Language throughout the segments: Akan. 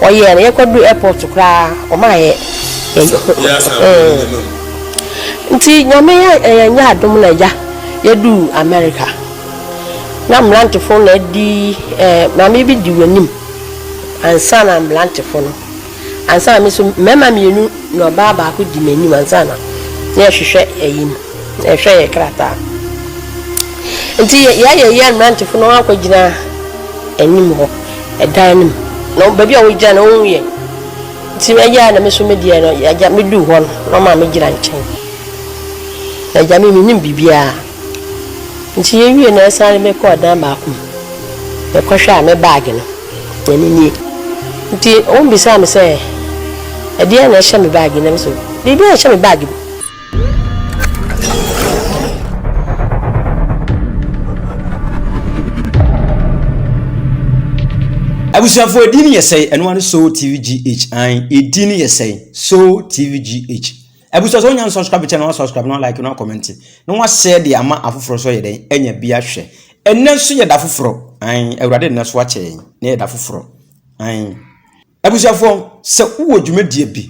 Ɔyɛɛ no yɛkɔduu airport koraa ɔmaa yɛ Nti Nyame yɛ adom na agya yɛduu America na mmerantefo na adi maame bi di w'anim ansa na mmerantefo no ansa na me nso mmarima mmienu na ɔbaa baako di m'anim ansa na na yɛhwehwɛ ayi no na yɛhwɛ yɛ krataa nti yɛyɛ yɛ mmerantefo no akɔgyina anim hɔ ɛdan no mu na baabi a wɔgyina no wɔhu yɛn nti agya na me nso me deɛ no agya meduu hɔ no na ɔmaa me gyina nkyɛn na agya me menim biribiara nti yɛwie na ɛsan me kɔɔ dan baako mu mekɔhwɛ a me baage no na ɛno nie nti wɔn bisaa me sɛ ɛdeɛn na ɛhyɛ me baage na me so biribiara nhyɛ me baage mu. Abusuafoɔ edin no yɛ sɛn? Ɛno ara ne Soul TV GH. Ae, edin no yɛ sɛn? Soul TV GH. Abusua sɛ wonya nsubscribe channel na subscribe na like na comment na wahyɛ de ama afoforɔ so yɛ dɛn anya bi ahwɛ. Ɛnnɛ nso yɛ da foforɔ. Ae, Awurade nnɛ so akyɛ yɛn na yɛ da foforɔ. Ae. Abusuafoɔ sɛ wowɔ dwumadie bi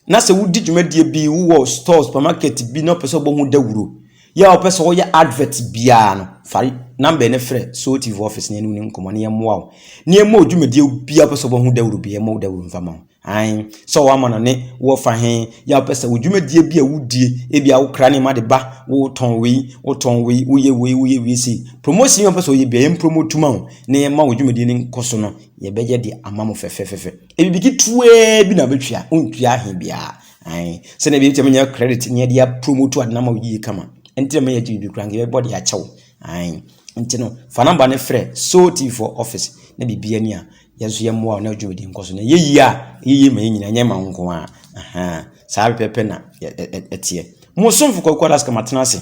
na sɛ wodi dwumadie bi wowɔ store supermarket bi na wopɛ sɛ wobɔ ho dawuro yɛ a wopɛ sɛ woyɛ advert biara no fa number no frɛ Soul TV office na yɛne wo ni nkɔmmɔ na yɛmmoa wo na yɛmmɔ wo dwumadie biara wopɛ sɛ wobɔ ho dawuro bi yɛmmɔ wo dawuro mfa ma wo. Ae sɛ ɔwɔ amanɔne wɔ fa he yɛ a wopɛ sɛ wo dwumadie bi a wodie ebi a wokra nneɛma de ba wotɔn wei wotɔn wei woyɛ wei woyɛ wei sei promotion a wopɛ sɛ woyɛ biara yɛn promote ma wo na yɛma wo dwumadie no nkɔ so no yɛbɛyɛ de ama mo fɛfɛfɛfɛ. Biribi ketewaa bi na wobɛtua, wontua ahe biara. Ae, sɛdeɛ ɛbɛyɛ bɛtumi anya credit na yɛde apromote ade no ama wo yie kama. Ɛnti na mɛyɛ gye biribi koraa, nka yɛbɛbɔ de akyɛ wo. Ae, nti no, fa number no frɛ Soul TV for office na biribi ani a, yɛn nso yɛmmoa wo na dwumadi nkɔ so. Na ɛyɛ yie a, ɛyɛ yie ma yɛn nyinaa, ɛnyɛ ma wo nko ara. Ahaa, saa pɛpɛpɛ na ɛteɛ. Mo somfo Kwaku Alaska matena ase.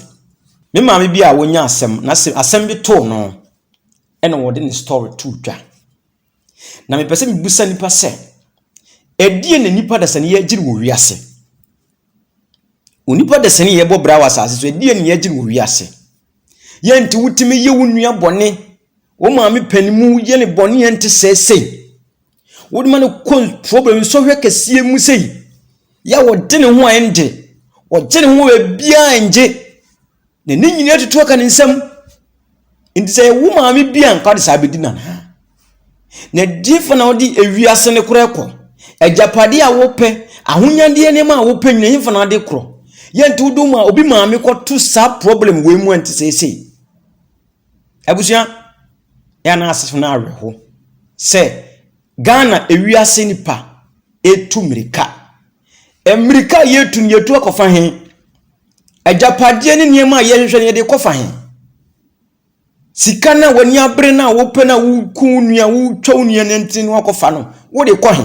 Me maame bi a wɔnya asɛm, na asɛm bi too no, ɛna wɔde ne story too dwa. Na mepɛ sɛ mebisa nnipa sɛ, ɛdeɛn na nnipa dasani yɛgyere wɔ wiase? Onipa dasani yɛbɔ bra wɔ asase so, ɛdeɛn na yɛgyere wɔ wiase? Yɛn nti wotumi yɛ wo nua bɔne, wo maame panin mu yɛ ne bɔne yɛn nte sɛ sei. Wode ma no kɔ problem nsɔhwɛ kɛseɛ mu sei. Yɛ a wɔde ne ho a ɛngye, wɔgye ne ho wɔ baabiara ɛngye. Na ne nyinaa tutu aka ne nsam. Nti sɛ wo maame bi a nka ɔde saa bɛdi no anaa? Na ɛdeɛfa na wode ewiase no korɔ kɔ? Agyapadeɛ a wopɛ, ahonyadeɛ nneɛma a wopɛ nyina hefa na wode korɔ? Yɛ nti wode ma obi maame kɔto saa problem wei mu a nti seesei. Abusua, yɛ anaa asefo no awerɛho sɛ Ghana ewiase nipa etu mmirika. Mmirika a yɛtu no yɛtu akɔfa he? Agyapadeɛ ne nneɛma a yɛhwehwɛ no yɛde kɔfa he? Sika no a w'ani abere no a wopɛ no a woku wo nua wotwa wo nua nantin no akɔfa no wode kɔ he?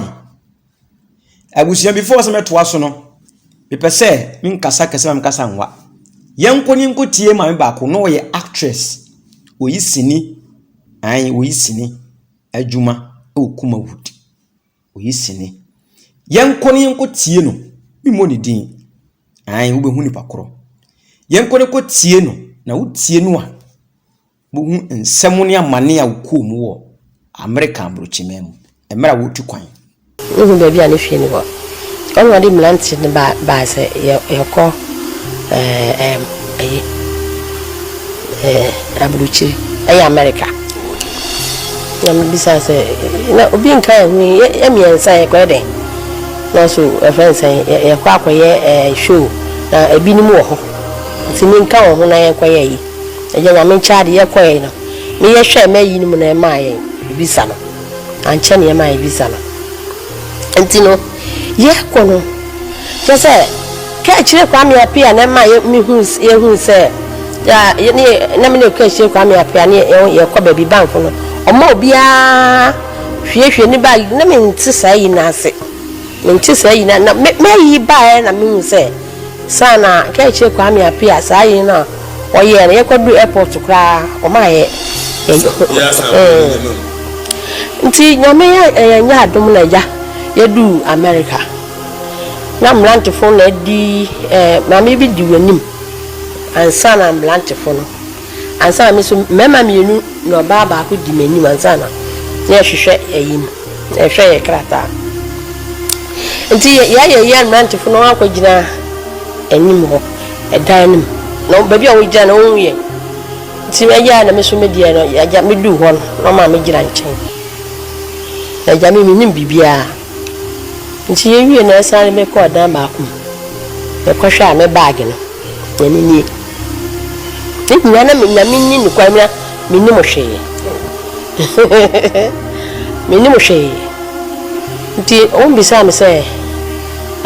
Abusua before sɛ mɛtoa so no mepɛ sɛ menkasa kɛse ma menkasa nwa. Yɛnkɔ ne yɛnkɔ tie maame baako na ɔyɛ actress oyi sini ae oyi sini adwuma wɔ Kumawood. Oyi sini. Yɛnkɔ ne yɛnkɔ tie no memmɔ ne din. Ae, wobɛhu nipa korɔ. Yɛnkɔ ne kɔ tie no, na wotie no a, wobɛhu nsɛm ne amane a wokɔɔ mu wɔ Amerika aburokyiman mu, mmerɛ a wotu kwan. Mehu baabi a ne fie no wɔ. Ɔna ɔde mmerante no ba baa sɛ yɛ yɛkɔ ɛɛ ɛyi ɛɛ aburokyiri ɛyɛ Amerika. Na mebisa sɛ na obi nka yɛn ho yi yɛ mmiɛnsa yɛkɔyɛ dɛn? Na so ɛfrɛ no sɛn yɛkɔ akɔyɛ ɛɛ show na ebinom wɔ hɔ nti menka wɔn ho na yɛnkɔyɛ ayi. Agya Nyame nkyɛ ade yɛkɔɛ no meyɛ hwɛɛ m'ayi no mu na ɛmaa yɛn visa no ankyɛ na yɛmaa yɛn visa no nti no yɛkɔ no kyerɛ sɛ Kaakyire Kwame Appiah na ɛma mehu yɛhu sɛ ya ne na me ne Kaakyire Kwame Appiah ne yɛkɔ baabi bank no ɔma obiara hwiehwie ne bag na mente saa yi no ase mente saa yi na na m'ayi baeɛ na mehu sɛ saa na Kaakyire Kwame Appiah saa yi no a ɔyɛɛ no yɛkɔduru airport koraa ɔma yɛ nti Nyame yɛnyɛ adom na agya yɛduu America. Na mmerantefo na adi eh, maame bi di w'anim ansa na mmerantefo no, ansa na me nso mmarima mmienu na ɔbaa baako di m'anim ansa na na yɛhwehwɛ ayi mu, Ɛhwɛ yɛ krataa. Nti yɛayɛ yɛ mmerantefo no akɔgyina anim hɔ, ɛdan no mu. Na baabi a wɔgyina no wɔnhu yɛn. Nti ɛyɛ a na me nso me deɛ no, agya meduu hɔ no, na ɔmaa megyina nkyɛn. Na agya me mennim biribiara. Nti yɛwie na ɛsan de me kɔɔ dan baako mu. Mekɔhwɛ a me baage no, na ɛno nie. Ne nyinaa na me na menni nokware na mennim hwee. Mennim hwee. Nti wɔbisaa me sɛ,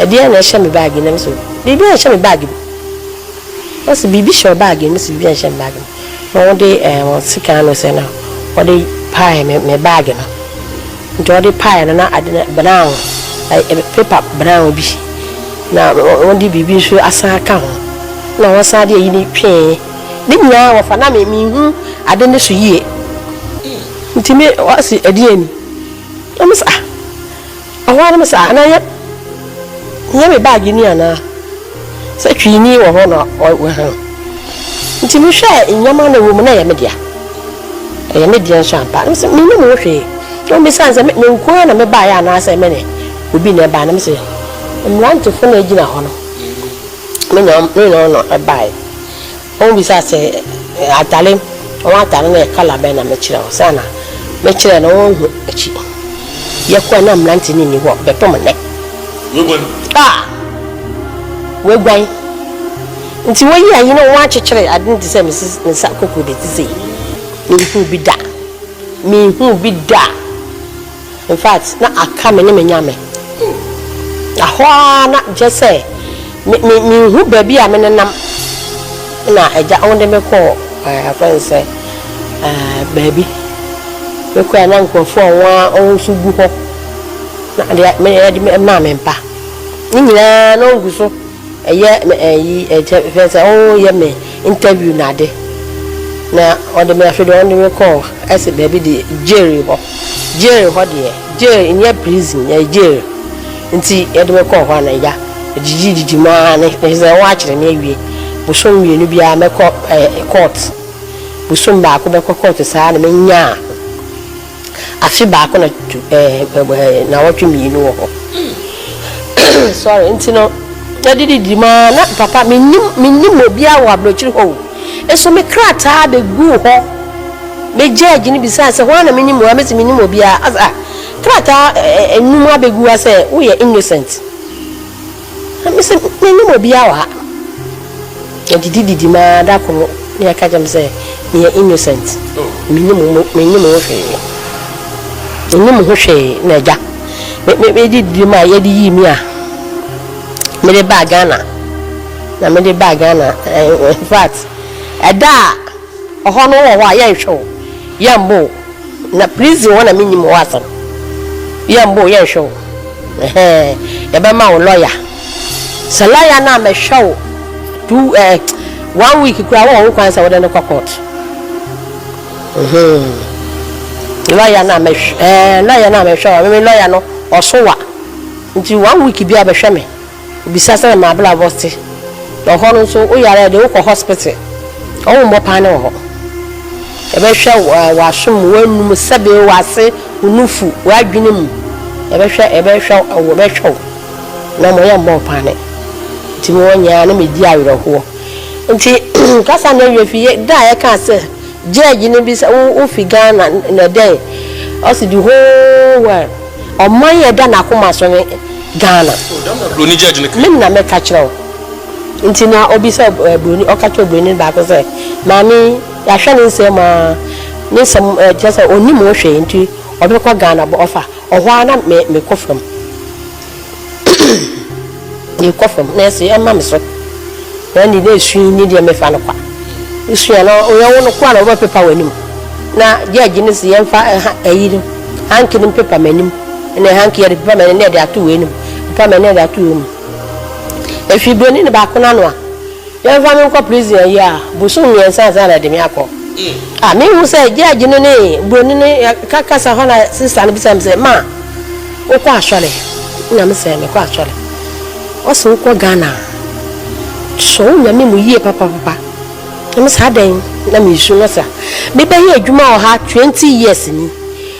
ɛdeɛn na ɛhyɛ me baage mu? Na me sɛ, biribiara nhyɛ me baage mu. Wɔse biribi hyɛ wo baage mu? Mese biribi nhyɛ me baage mu. Na wɔde eh, wɔn sekan no sɛ na wɔde pae me, me baage no. Nti wɔde pae no na ade no brown, eh, paper brown bi. Na wɔde biribi nso asan aka ho. Na wɔsan de ayi no twee. Ne nyinaa wɔfa na me menhu ade no so yie. Nti me wɔse ɛdeɛn ni? Na mese ah. Ɛhɔ ara na mese, Ah, na ɛnyɛ nyɛ me baage ni anaa? Sɛ twiini wɔ hɔ na wahu. Nti mehwɛɛ nneɛma na ɛwɔ mu na ɛyɛ me dea. Ɛyɛ me dea nso ampa. Na mese, mennim ho hwee. Na wɔbisaa me sɛ, me nko ara na mebaeɛ anaasɛ me ne obi na ɛbaeɛ? Na mese, mmerantefo na ɛgyina hɔ no, me ne wɔn na ɛbaeɛ. Wɔbisaa sɛ, Atare, wɔn atare no yɛ kɔla bɛn na mekyerɛ wo? Sɛ na mekyerɛ no wɔnhu akyi. Yɛkɔe na mmerante no nni hɔ bɛpem nnɛ. Wɔaguan. Ah! Wɔaguan. Nti woyi ayi no wɔakyekyere ade no te sɛ me nsa kokurobeti sei. Menhuu bi da. Menhuu bi da. In fact, na aka me ne me nyame. Na hɔ ara na kyerɛ sɛ me me menhu baabi a menenam na agya wɔde me kɔɔ ɛɛ afrɛ no sɛ ɛɛ baabi. Mekɔɛ na nkurɔfoɔ a wɔn a wɔn nso gu hɔ na de me yɛde me maa me mpa. Ne nyinaa na wɔgu so. Ɛyɛ me ɛyi ɛkyɛ fɛ sɛ ɔyɛ me interview na ade na ɔde me afei deɛ ɔde me kɔɔ ɛsɛ baabi de jail hɔ jail hɔ deɛ jail nyɛ prison ɛyɛ jail nti yɛde me kɔɔ hɔ a na ya gyigyi gyigyi mu ara ne sɛ wɔn akyerɛ me awie bosom mmienu biara mɛkɔ ɛɛ court bosom baako bɛkɔ court saa na menyaa. Afe baako na tu ɛɛ ɛɛ nnawɔtwe mmienu wɔ hɔ. Sorry, nti no yɛdididi mu ara na papa mennim mennim obiara wɔ aburokyiri hɔ o. Nso me krataa bɛguu hɔ. Me judge no bisaa sɛ hwan na menim wɔ ha, mese mennim obiara. Ɔse ah, krataa ɛɛ nnum abɛgu ha sɛ woyɛ innocent. Na mese, Mennim obiara wɔ ha. Yɛdidi didi mu ara da koro na yɛka kyerɛ me sɛ meyɛ innocent. Mennim mo, mennim ho hwee. Mennim ho hwee na agya. Me me medi didi mu a yɛde yii me a mede baa Ghana. Na mede baa Ghana. In fact, ɛda a ɔhɔ no wɔ hɔ a yɛnhwɛ wo, yɛmbo wo. Na prison hɔ na mennim hɔ asɛm. Yɛmbo wo, yɛnhwɛ wo. Ɛhɛn, yɛbɛma wo lawyer. Sɛ lawyer no ammɛhwɛ wo two eh, one week koraa wowɔ ho kwan sɛ wode no kɔ court. Mhm. Lawyer no ammɛhwɛ, eh, lawyer no ammɛhwɛ wo, me lawyer no ɔso wa. Nti one week biara bɛhwɛ me. Obisa sɛnea m'abrabɔ te. Na hɔ no nso, wo yare a, ɛde wo kɔ hospital. Wɔmmɔ paane wɔ hɔ. Yɛbɛhwɛ w'aso mu, w'anum, sɛbe w'ase, wo nufu, w'adwene mu. Yɛbɛhwɛ, yɛbɛhwɛ, wɔbɛhwɛ wo. Na mmom yɛmmɔ wo paane. Nti mewɔ nyinaa na medi awerɛhoɔ. Nti kasa no awie fi da a yɛkaa sɛ judge no bisa wo wofi Ghana na dɛn? Ɔse the whole world. Ɔman a ɛda n'akoma so ne Ghana. Oh, dɛm na broni judge no ka. Me na mɛka kyerɛ wo. Nti na obisa broni, ɔka kyerɛ broni no baako sɛ, maame yi, yɛahwɛ ne nsɛm aa, ne nsɛm ɛɛ kyerɛ sɛ onnim ho hwee nti ɔbɛkɔ Ghana bɔ ɔfa. Ɔhɔ ara na me mekɔ fam. Mekɔ fam na ɛsɛ ɛma me so. Na ɛnde na esu yi ne deɛ mefa no kwa. Esu a na ɔyɛ wo no koraa na wɔbɛpepa w'anim. Na judge no se yɛmfa ha ayi no hanky no mpepa m'anim. Ɛna hanky yɛde pepa m'anim na yɛde ato wei no mu. Pepa m'anim na yɛde ato wei mu. Efi broni no baako n'ano a yɛmfa me nkɔ prison ayi a bosom mmiɛnsa ansa na yɛde me akɔ. Ah mehu sɛ judge no ne broni no ka kasa hɔ na sister no bisa me sɛ ma wokɔ asɔre? Na me sɛ mekɔ asɔre. Ɔse wokɔ Ghana a sɔ wo nyame mu yie papapapa. Na me sɛ adɛn na mesu no sa. Mebɛyɛ adwuma wɔ ha 20 years ni.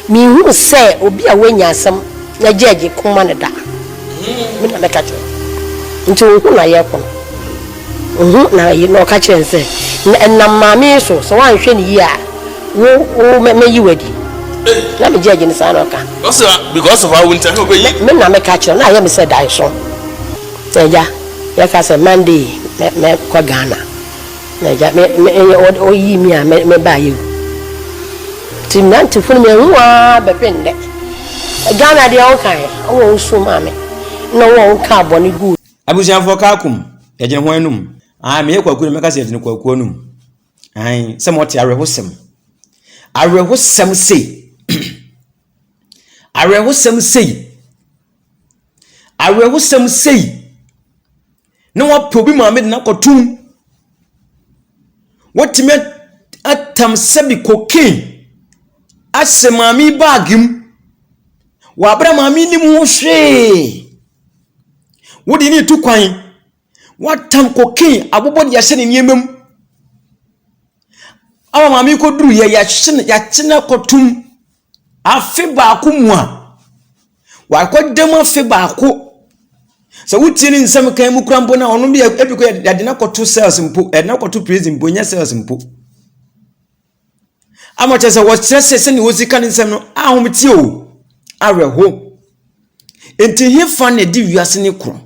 Menhuu sɛ obi a wanya asɛm na gyɛɛgye ko ma no da. Me na mɛka kyerɛ wo. Nti wo ho na yɛko no. Wo ho na yi na ɔka kyerɛ no sɛ, na ɛnam maame yi so, sɛ woanhwɛ no yie a, wo, wo, mɛ, mɛyi wo adi. Na me gyɛɛgye no saa na ɔka. Ɔsɛ because of awo nti, ɔbɛyi. Me na meka kyerɛ no, na ayɛ me sɛ daeso. Sɛ agya, yɛka sɛ Monday mɛ, mɛkɔ Ghana. Na agya, me, me, ɔyii me a me, mebaeɛ o. Nti mmerantefo no mehu ara bɛpem nnɛ. Ghana deɛ wokae, wo a wosu maa me, na wo a wokaa bɔne guu. Abusuafoɔ kaa kum, yɛgyene hwan anum? Ae, meyɛ kwaku na mɛka sɛ yɛgyene kwaku anum. Ae, sɛ mote awerɛhosɛm. Awerɛhosɛm sei. Awerɛhosɛm sei. Awerɛhosɛm sei. Na wapɛ obi maame de no akɔtom. Watumi atam sɛbi cocaine ahyɛ maame yi baage mu. Wɔ abere a maame yi nim ho hwee. Wode no retu kwan. Watam cocaine abobɔ de ahyɛ ne nneɛma mu. Ama maame yi kɔduruiɛ, yɛahye no yɛakye no akɔtom afe baako mu a, wakɔda mu afe baako. Sɛ wotie ne nsɛm kan mu koraa mpo no a, ɔno bi ebi koraa yɛde no akɔto cells mpo, yɛde no akɔto prison mpo, ɛnyɛ cells mpo. Ama kyerɛ sɛ wɔkyerɛ sɛ sɛnea wɔsi ka ne nsɛm no, ahometeɛ o, awerɛho. Enti hefa na ɛde wiase no korɔ?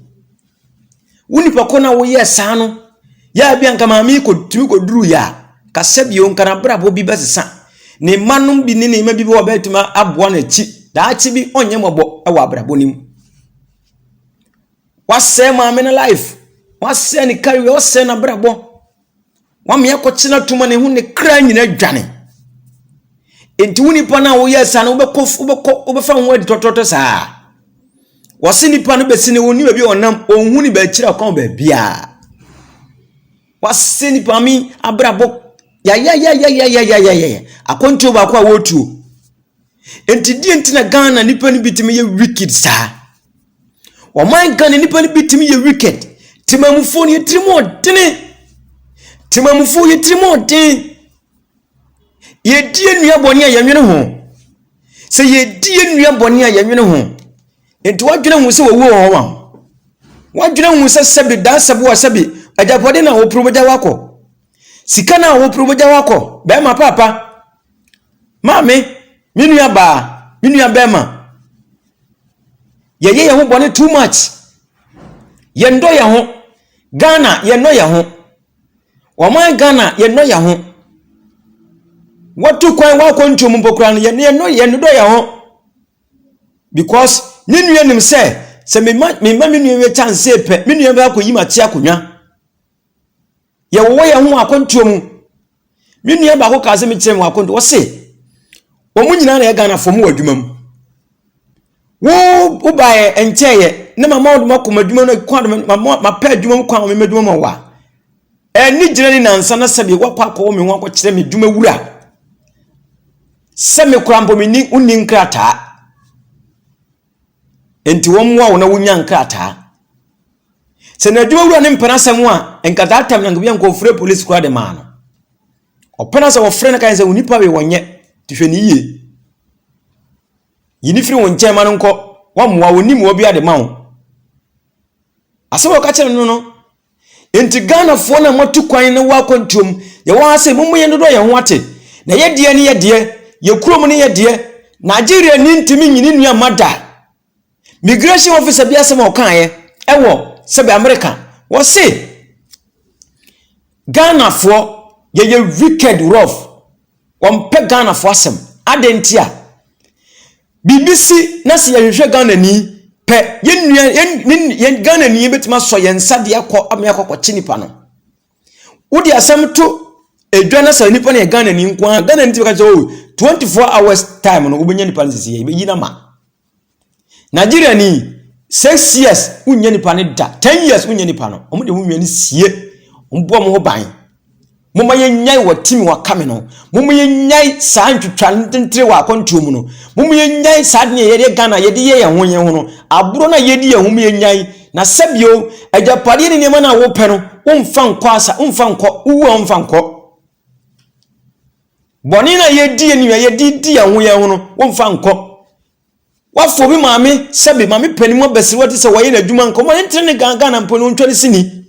Wo nipa ko no a woyɛɛ saa no, yɛ a bi anka maame yi kɔtumi kɔduru yɛ a, kasa bio nka n'abrabɔ bi bɛsesa. Ne mma nom bi ne ne mma bi wɔ bɛtumi aboa no akyi. Daakye bi ɔnyɛ mmɔbɔ wɔ abrabɔ no mu. Wasɛe maame no life, wasɛe ne career, wasɛe n'abrabɔ. Wama yɛakɔkye no atom a ne ho ne kra nyinaa dwane. Enti wo nipa no a woyɛ saa no wobɛkɔ wobɛkɔ wobɛfa ho adi tɔtɔtɔ saa. Wɔse nipa no bɛsi ne wɔnni baabi a ɔnam ɔnhu ne baakyiri akwan baabiara. Wɔase nipa mi abrabɔ yayayayayayayaya akwantuo baako a wɔretuo. Enti deɛ nti na Ghana nipa no bi tumi yɛ wicked saa. Ɔman Ghana nipa no bi tumi yɛ wicked. Temamufoɔ no yɛ tirim ɔdene. Temamufoɔ yɛ tirim ɔden. Yɛdi nnua bɔne a yɛnwene ho. Sɛ yɛdi nnua bɔne a yɛnwene ho. Nti wadwene ho sɛ wɔwuo wɔ hɔ ma wo. Wadwene ho sɛ sɛbi dansɛbo a sɛbi agyapade na wopere wobɛgya wakɔ. Sika na wopere wobɛgya wakɔ. Bɛrima paapa. Maame, me nua baa, me nua bɛrima. Yɛyɛ yɛn ho bɔne too much. Yɛndɔ yɛn ho. Ghana, yɛnnɔ yɛn ho. Ɔman Ghana, yɛnnɔ yɛn ho. Wɔtu kwan wɔakɔ ntuo mu mpo koraa no, yɛn yɛnnɔ yɛnnodɔ yɛn ho. Because ne nua nim sɛ sɛ mema mema me nua wie chance pɛ, me nua bɛ akɔyi m'akyi akonnwa. Yɛwowɔ yɛn ho wɔ akwantuo mu. Me nua baako kaa sɛ mekyerɛ me wɔ akwantuo. Ɔse, wɔn nyinaa na yɛ Ghanafoɔ mu wɔ adwuma mu. Wo wobaeɛ nkyɛeɛ na mama wɔde makɔ m'adwuma no kwan mama mapɛ adwuma mu kwan a mema adwuma ma wo a. Ɛne gyina ne nansa na sɛdeɛ woakɔ akɔwɔ me ho akɔkyerɛ me adwuma wura sɛ me koraa mpo menni wonni nkrataa. Enti wɔmmoa wo na wonya nkrataa. Sɛ n'adwumawura no mpɛ n'asɛm a, nka that time na nka bi nka ɔfrɛ polisi koraa de maa no. Ɔpɛ no sɛ wɔfrɛ no ka sɛ onipa wei wɔnyɛ, nti hwɛ ne yie. Yi ne firi wo nkyɛn ma no nkɔ, wɔmmoa wo, nim wɔ bi ade ma wo. Asɛm a ɔka kyerɛ no no, nti Ghanafoɔ na moatu kwan na wɔ akwantuom, yɛwɔ ha sɛ momma yɛn dodɔ yɛn ho ate. Na yɛ deɛ ne yɛ deɛ, yɛ kurom ne yɛ deɛ. Nigeria ni ntumi nyi ne nua mma da. Migration officer bi asɛm a ɔkaeɛ ɛwɔ sɛbi America, wɔse Ghanafoɔ yɛyɛ wicked rough, wɔmpɛ Ghanafoɔ asɛm. Adɛn nti a? Biribi si na sɛ yɛhwehwɛ Ghanani pɛ, yɛn nua yɛn yɛn Ghanani bɛtumi asɔ yɛn nsa de akɔ ama yɛakɔ akɔkye nipa no. Wode asɛm to edwa na sɛ nipa no yɛ Ghanani nko ara, Ghanani ti bɛka sɛ oh 24 hours time no wobɛnya nipa no sisi yɛ, yɛbɛyi no ama. Nigeria ni 6 years wonnya nipa no da, 10 years wonnya nipa no, wɔn de ho nwa no sie, wɔn bɔ wɔn ho ban. Momma yɛnnyae wɔ tim waka me no. Momma yɛnnyae saa ntwitwa ntentere wɔ akwantuo mu no. Momma yɛnnyae saa adeɛ yɛde Ghana yɛde yɛ yɛn ho yɛn ho no. Aborɔ no a yɛdi yɛn ho mo yɛnnyae. Na sɛbio agyapadeɛ ne nneɛma no a wopɛ no womfa nkɔ asa womfa nkɔ wowu a womfa nkɔ. Bɔne no a yɛdi yɛn nua, yɛde di yɛn ho yɛn ho no, womfa nkɔ. Wafa obi maame sɛbe maame panin mu abasiriwa te sɛ wɔyɛ n'adwuma nka wɔn ntere ne Ghana mpo no wɔntwa ne sini.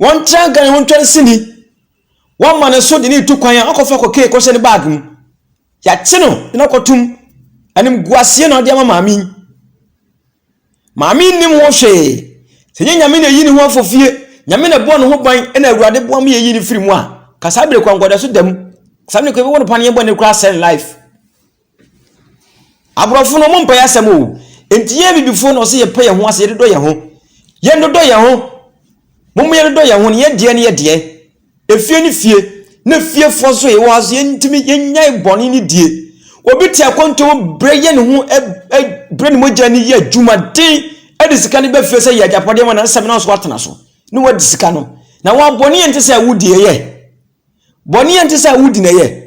Wɔntra Ghana wɔntwa ne sini. Wɔama ne so de ne tu kwan a akɔfa kɔkee kɔhyɛ ne baage mu. Yɛakye no de no akɔtom. Animguaseɛ na ɔde ama maame yi. Maame yi nnim ho hwee. Sɛ nyɛ Nyame na eyi ne ho afɔ fie, Nyame na ɛbɔ ne ho ban na Awurade boa ma yɛyi no firi mu a, ka saa bere kɔ nkɔda so da mu. Saa bere kɔ yɛbɛwɔ no paneɛ bɔ ne koraa sɛn life. Aborɔfo no ɔmo mpɛ yɛ asɛm o. Enti yɛn abibifoɔ na ɔsɛ yɛpɛ yɛn ho ase, yɛdodɔ yɛn ho. Yɛndodɔ yɛn ho. Mom yɛdodɔ yɛn ho no, yɛ deɛ ne yɛ deɛ. Efie ne fie, na fiefoɔ nso yɛwɔ ha so yɛntumi yɛnyae bɔne ne die. Obi te akwantuo mu brɛ yɛ ne ho brɛ ne mogya ne yɛ adwumaden de sika no ba fie sɛ yɛ agyapadeɛ ma na nsɛm na nso atena so na wadi sika no. Na wɔn bɔne yɛ nte sɛ wodi ɛyɛ. Bɔne yɛ nte sɛ wodi na ɛyɛ.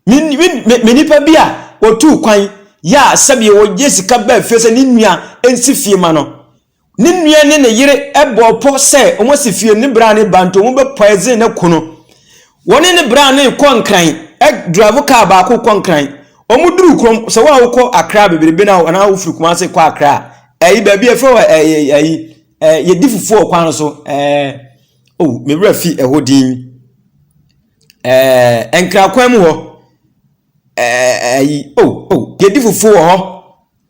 Me, me, me nipa bi a wɔtuu kwan yɛ a sɛdeɛ wɔgye sika baa fie sɛ ne nua nsi fie ma no. Ne nua ne ne yere bɔɔ pɔ sɛ wɔasi fie ne bra ne ba nti wɔbɛ poison no aku no. Wɔne ne bra no rekɔ Nkran, drive car baako kɔ Nkran. Wɔn duru kurom, sɛ wɔn a wokɔ Accra bebrebe na anaa wofiri Kumasi kɔ Accra a, ɛyi baabi a ɛfrɛ wɔ ɛyi ɛyi yɛdi fufuo wɔ kwan no so ɛɛ oh me werɛ fi ɛhɔ din ɛɛ Nkran kwan mu hɔ ɛɛ ɛyi oh oh yɛdi fufuo wɔ hɔ.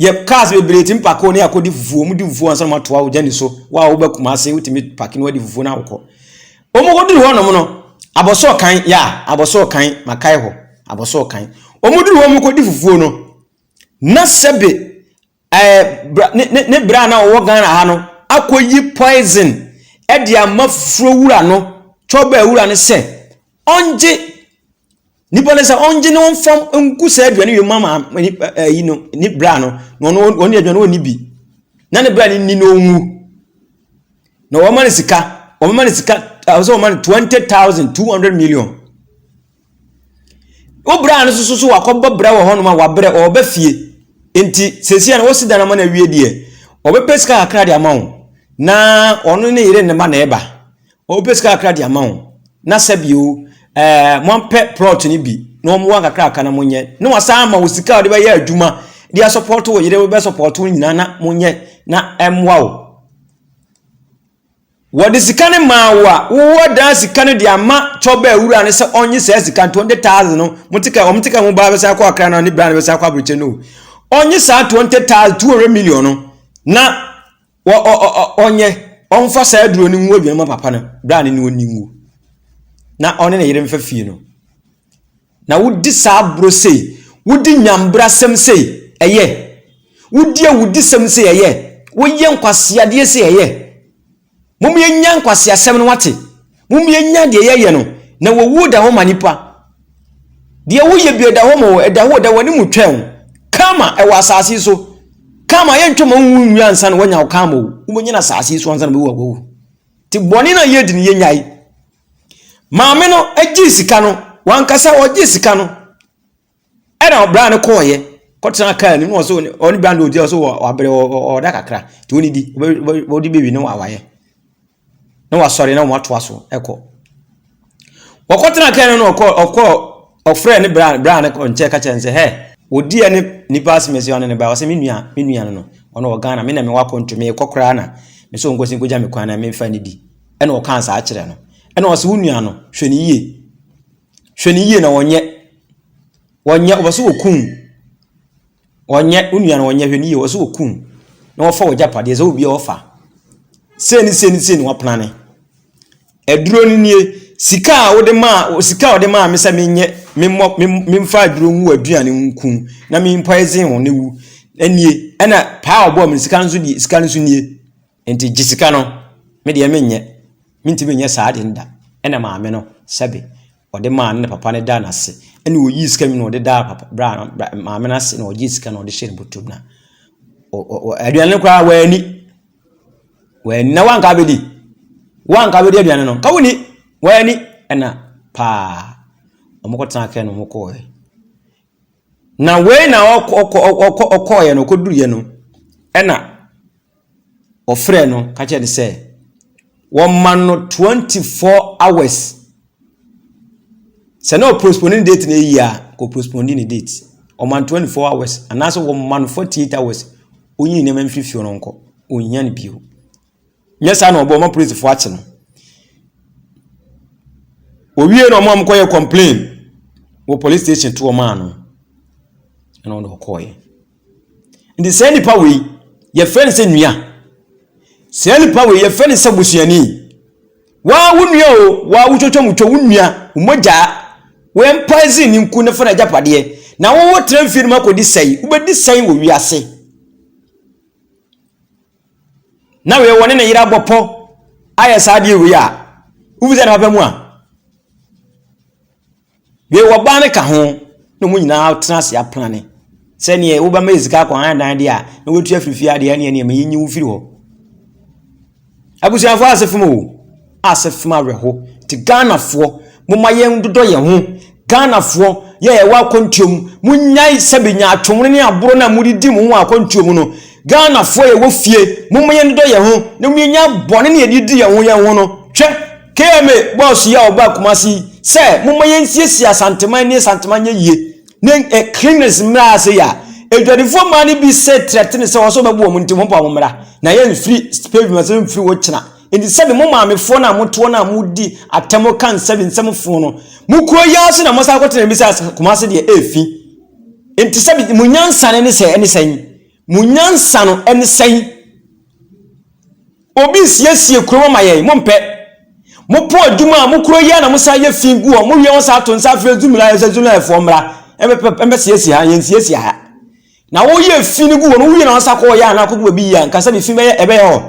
Yɛ cars bebree tumi pake ne akɔdi fufuo, wɔn di fufuo ansa na wɔatoa wo journey so. Wo a wobɛ Kumasi wotumi pake na wadi fufuo na wokɔ. Wɔn kɔduru hɔnom no, abɔsɔɔ kan yɛ a abɔsɔɔ kan makae hɔ abɔsɔɔ kan. Wɔn duru hɔ wɔn kɔdi fufuo no, na sɛbe ɛɛ bra ne ne ne bra na ɔwɔ Ghana ha no akɔyi poison ɛde ama fufuo wura no, twɔbaa wura no sɛ ɔngye Nipa no sɛ ɔngye ne ɔmfam ngu saa aduane wei mu ama ayi no ne bra no na ɔno ɔne aduane ɔnni bi na ne bra no nni na ɔnwu na wɔma no sika wɔma no sika sɛ wɔma no 20,200 million wo bra no soso so wakɔbɔ bra wɔ hɔnom a wabrɛ ɔba fie nti seesia no wɔsi dan ama no awie deɛ ɔbɛpɛ sika kakra de ama wo na ɔno ne yere ne ma na ɛba Ɔbɛpɛ sika kakra de ama wo na sɛ bio ɛɛ moampɛ plot no bi na wɔn wɔ nkakraka na monyɛ na wasan ama wo sika a wɔde bɛyɛ adwuma de asɔpɔto wo yere bɛsɔpɔto wo nyinaa na monyɛ na ɛmmoa wo. Wɔde sika no maa wo a wowɔ dan sika no de ama kyɔba awura no sɛ ɔnye saa sika 20,000 no mote ka wɔn te ka ho baa bɛsan akɔ akra na ne bra no bɛsan akɔ aburokyɛ no ɔnye saa 20,000 200 million no na Wɔ ɔ ɔ ɔ ɔnyɛ ɔmfa saa aduro no ngu aduane ma papa no berɛ a ne ne ɔnni ngu na ɔne ne yere mfa fie no na wodi saa borɔ sei wodi nyambrasɛm sei ɛyɛ wodi awudisɛm sei ɛyɛ woyɛ nkwaseadeɛ sei ɛyɛ mom yɛnya nkwaseasɛm no wate mom yɛnya deɛ yɛyɛ no na wɔwuo da hɔ ma nipa Deɛ woyɛ bi ɛda hɔ ma wo, ɛda hɔ ɛda w'anim twɛn wo. Karma ɛwɔ asase yi so. Karma yɛntwɛ ma wonwu nwie ansa na woanya wo karma o. Wobɛnya no asase yi so ansa na bɛwu a wawu. Nti bɔne no a yɛdi no yɛnyae. Maame no gyee sika no, wankasa ɔgyee sika no ɛna ɔbra no kɔɔyɛ kɔtena kaa no mu ɔsɛ ɔne bra no ɔdi ɔsɛ wabrɛ ɔda kakra nti ɔnidi ɔde bɛwi no wawayɛ. na wasɔre na wɔatoa so kɔ. Wɔkɔtena kaa no na ɔkɔ ɔkɔ ɔfrɛ ne bra bra no nkyɛn ka kyerɛ no sɛ hɛ odi ɛne nipa asɛm asi ɔne ne ba ɔsɛ me nua me nua no no ɔno wɔ Ghana me na mewɔ akɔntu mekɔ koraa na me sɛ ɔnkɔsi nkɔgya me kwan na memfa ne di ɛna ɔkaa saa kyerɛ no ɛna ɔsɛ wo nua no hwɛ ne yie hwɛ ne yie na wɔnyɛ wɔnyɛ ɔbɛ so wɔkum Ɔnyɛ, wo nua no ɔnyɛ, hwɛ no yie, ɔsɛ ɔkum na wɔfa w'agyapadeɛ sɛ obi a ɔfa. Sei ne sei ne sei na waplane. Aduro no nie, sika a wode maa, sika a wɔde maa me sɛ menyɛ, memmɔ, memfa aduro ngu w'aduane nku na mempoison wo ne wu nie. Ɛna paa a ɔbɔɔ me sika no nso die, sika no nso nie. Nti gye sika no, me deɛ menyɛ, mentumi nyɛ saa ade no da. Ɛna maame no, sɛbe. ɔde maa no na papa no daa no ase. Ɛna ɔyii sika no bi na ɔde daa papa bra no bra maame no ase na ɔgyee sika na ɔde hyɛɛ ne bɔtɔm na ɔ ɔ aduane no koraa wanni. Wanni na wanka abɛdi. Wanka abɛdi aduane no nka wonni. Wanni ɛna paa wɔkɔtenaa kaa no mu kɔɔɛ. Na wei na ɔkɔ ɔkɔ ɔkɔ ɔkɔɔeɛ no ɔkɔduruiɛ no ɛna ɔfrɛɛ no ka kyerɛɛ no sɛ wɔma no 24 hours. Sɛ na ɔpostpone ne date no yie a, nka ɔpostpone ne date. Ɔma no 24 hours anaasɛ wɔma no 48 hours ɔnyi ne nneɛma mfiri fie hɔ na ɔnkɔ. Ɔnhia no bio. Nyɛ saa na ɔbɔ ɔma polisifoɔ akye no. Owie na ɔmo a ɔmokɔyɛ complain wɔ police station to ɔmo ano ɛna ɔde ɔkɔɔyɛ. Nti saa nipa wei yɛfrɛ no sɛ nua. Saa nipa wei yɛfrɛ no sɛ busuani. Waa wo nua o, waa wo twotwo mutwo wo nua, wo mogyaa, wo ɛmpae ne nku ne fa no agyapadeɛ. Na wo wo tena mfie no mu akɔdi sɛe, wobɛdi sɛn wɔ wiase. Na wei wɔne ne yere abɔ pɔ ayɛ saa adeɛ wei a, wofi sɛ ne papa mu a, wei wɔbaa no ka ho na wɔn nyinaa tena ase aplane sɛdeɛ wobɛma yɛ sika akɔ han dan deɛ a na wɔatu afiri fie adeɛ ɛneɛ neɛ ma yɛnyi wo firi hɔ. Abusuafoɔ ase fam o, ase fam awerɛho. Nti Ghanafoɔ, momma yɛn dodɔ yɛn ho. Ghanafoɔ, yɛ yɛwɔ akwantuo mu, monyae sɛbi nyaatwom ne aborɔ no a mode di mo ho wɔ akwantuo mu no. Ghanafoɔ yɛwɔ fie, momma yɛn dodɔ yɛn ho na yɛnya bɔne ne yɛde di yɛn ho yɛn ho no. Hwɛ, KMA bɔs yi a ɔbaa Kumasi yi, sɛ momma yɛnsiesie Asanteman ne Asanteman nyɛ yie. Ne eh, cleaners mmra ase yɛ a, adwadifoɔ mmaa no bi sɛ trɛtene sɛ wɔsɛ wɔbɛbo wɔn nti mompa wɔn mmra na yɛmfiri pavement sɛ mfiri wɔ kyena. Nti sɛbi mo maamefoɔ no a motoɔ no a modi atɛm ka nsɛbi nsɛm fo no, mo kuro yi ara so na mosan akɔtena bi sɛ Kumasi deɛ ɛɛfi. Nti sɛbi mo nyansa no ne sɛ ɛne sɛn? Mo nyansa no ɛne sɛn? Obi nsiesie kurom ama yɛn, mompɛ. Mopɔn adwuma a, mo kuro yi ara na mosan yɛ fi gu hɔ, mowie ho san ato nsa afrɛ Zumla sɛ Zumlafoɔ mmra mmɛsiesie ha, yɛnsiesie ha. Na woyɛ fi no gu hɔ no, wowie na wɔsan kɔ yɛ anaa kɔgu baabi yie a, nka sɛ bi fi bɛyɛ ɛbɛyɛ hɔ.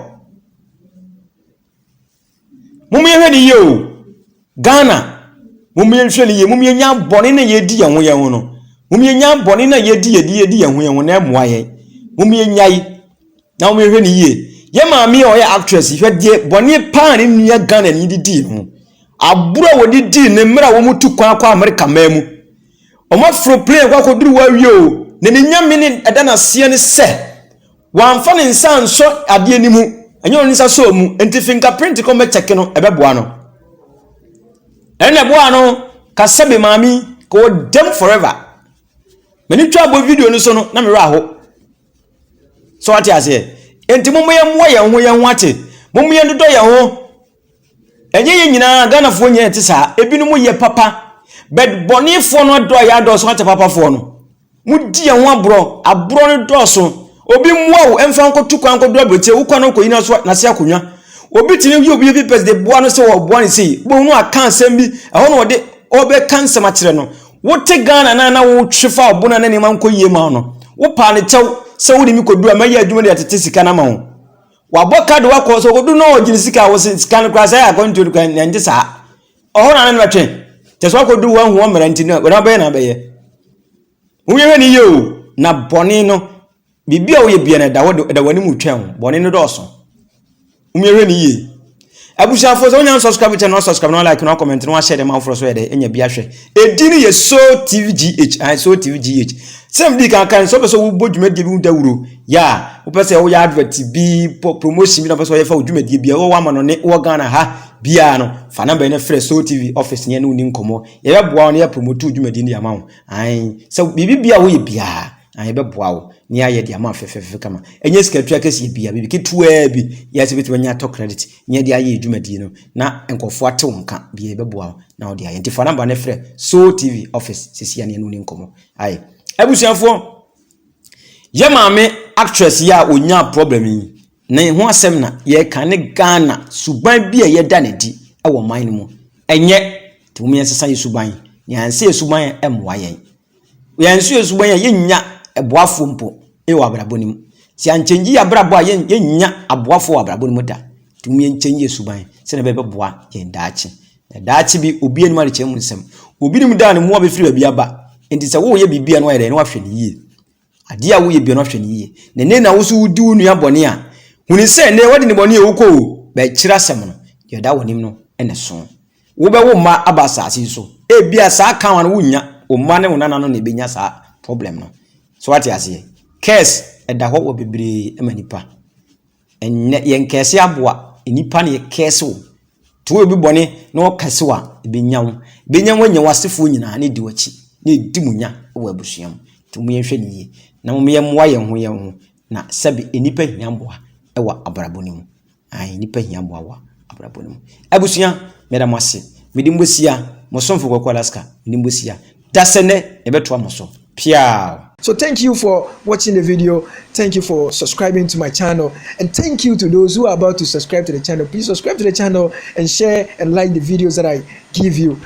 Mom yɛhwɛ ne yie o. Ghana, mom yɛnhwɛ ne yie, mom yɛnya bɔne na yɛdi yɛn ho yɛn ho no. Mom yɛnya bɔne na yɛdi yɛdi yɛdi yɛn ho yɛn ho na ɛmmoa yɛn. Mom yɛnyae na mom yɛhwɛ ne yie. Yɛ maame a ɔyɛ actress yi, hwɛ deɛ bɔne paa ne nua Ghana ni de dii no. Aboro a wɔde dii ne mmerɛ a wɔn tu kwan kɔ Amerika man mu. Wɔn aforo plane kɔ akɔduru hɔ awie o. Na ne nyame ne ɛda n'aseɛ ne sɛ Wamfa ne nsa ansɔ adeɛ no mu, ɛnyɛ ɔno nsa sɔɔ mu, nti fingerprint kɔ mɛkyɛke no, ɛbɛboa no. Ɛna ɛboa no, ka sɛbe maame yi, ka wɔ dɛm forever. M'ani twa abɔ video no so no, na me werɛ aho. So wate aseɛ? Nti momma yɛmmoa yɛn ho yɛn ho ate. Momma yɛndodɔ yɛn ho. Ɛnyɛ yɛn nyinaa, Ghanafoɔ nyinaa ɛte saa. Ebinom yɛ papa, but bɔnefoɔ no adɔ a yɛadɔɔso akyɛ papafoɔ no. Modi yɛn ho aborɔ, aborɔ no dɔɔso. Obi mmoa wo mfa nkɔtu kwan nkɔduru aburokyire, wokɔ no kɔyi n'aso n'ase akonnwa. Obi tumi yi obi papers de boa no sɛ ɔboa no sei, wobɛhu no aka asɛm bi, ɛhɔ na ɔde ɔbɛka nsɛm akyerɛ no. Wote Ghana na na wotwe fa ɔbo no na nneɛma nkɔ yie ma wo no, wopaa ne kyɛw sɛ wode me kɔduru a mɛyɛ adwuma de atete sika no ama wo. Wabɔ ka de wakɔ sɛ ɔkɔduru na ɔgyene sika a wose sika no koraa sɛ akwantuo no koraa ɛnte saa. Ɔhɔ na ne no bɛtwe. Kyɛ sɛ wakɔduru wahu wɔn mmara nti no wɔn abɛyɛ na abɛyɛ. Woyɛ ne yie o na bɔne no biribi a woyɛ bia no ɛda hɔ ɛda w'anim twɛn wo bɔne no dɔɔso. Woyɛ ne yie. Abusuafoɔ sɛ wonya nsubscribe channel na subscribe na like na comment na wahyɛ dɛ ma afoforɔ so yɛ dɛ anya bi ahwɛ. Edin no yɛ So TV GH, ae So TV GH. Sɛ mdi kan kan sɛ wopɛ sɛ wobɔ dwumadie bi ho dawuro, yɛ a wopɛ sɛ woyɛ advert bi, promotion bi na wopɛ sɛ wɔyɛ fa wo dwumadie bi a wowɔ ama no ne wɔ Ghana ha biara no, fa number yi na frɛ So TV office ne yɛne wo ni nkɔmmɔ. Yɛbɛboa wo na yɛapromote wo dwumadie no de ama wo. Ae, sɛ biribi bi a woyɛ biara, ae, yɛbɛboa wo na yɛayɛ de ama wo fɛfɛɛfɛ kama. Ɛnyɛ sika tua kɛseɛ biara, biribi ketewaa bi yɛ sɛ wobɛtumi anya atɔ credit na yɛde ayɛ dwumadie no na nkurɔfoɔ ate wo nka biara yɛbɛboa wo na wode ayɛ. Nti fa number no frɛ So TV office sɛsi a ne yɛne wo ni nkɔmmɔ. Ae. Abusuafoɔ, yɛ maame actress yi a ɔnyaa problem yi, ne ho asɛm na yɛreka ne Ghana suban bi a yɛda no adi wɔ man no mu. Ɛnyɛ, nti mom yɛnsesa yɛ suban. Na yɛansa yɛ suban a, ɛmmoa yɛn. Yɛansa yɛ suban a, yɛnnya aboafoɔ mpo wɔ abrabɔ no mu. Sɛ yɛankyɛngye yɛ abrabɔ a, yɛnnya aboafoɔ wɔ abrabɔ no mu da. Nti mom yɛnkyɛngye yɛ suban sɛdeɛ ɛbɛboa yɛn daakye. Na daakye bi, obi anim adekyɛ mu nsɛm. Obi nim da a ne mmoa bɛfiri baabi aba. Nti sɛ woreyɛ biribi a na wayɛ dɛn na wahwɛ no yie. Adeɛ a woyɛ bia no ahwɛ no yie. Na ɛnɛ na wo so wodi wo nua bɔne a, huni sɛ ɛnɛ wadi ne bɔne a wokɔ o, bɛkyerɛ asɛm no, deɛ ɛda w'anim no na ɛso. Wobɛwo mma aba asase yi so. Ebia saa kawa no wonnya, wo mma ne wo nananom na ɛbɛnya saa problem no. So wate aseɛ? Curse ɛda hɔ wɔ bebree ma nipa. Ɛnyɛ yɛn kɛse aboa, nnipa na yɛkɛse wo. Nti woyɛ obi bɔne na ɔka siw a, ebenya wo. Ebenya wo anya w'asefoɔ nyinaa na edi w'akyi na edi mo nya wɔ abusua mu. Nti mo yɛnhwɛ no yie na mo yɛmmoa yɛn ho yɛn ho na sɛbe nnipa hia mmoa wɔ abrabɔ no mu. Ae, nnipa hia mmoa wɔ abrabɔ no mu. Abusua, meda mo ase. Mede mo bɛsia, mo somfo Kwaku Alaska, mede mo bɛsia. Da sɛ nnɛ yɛbɛtoa mo so. Piaw! So thank you for watching the video. Thank you for subscribing to my channel. And thank you to those who are about to subscribe to the channel. Please subscribe to the channel and share and like the videos that I give you.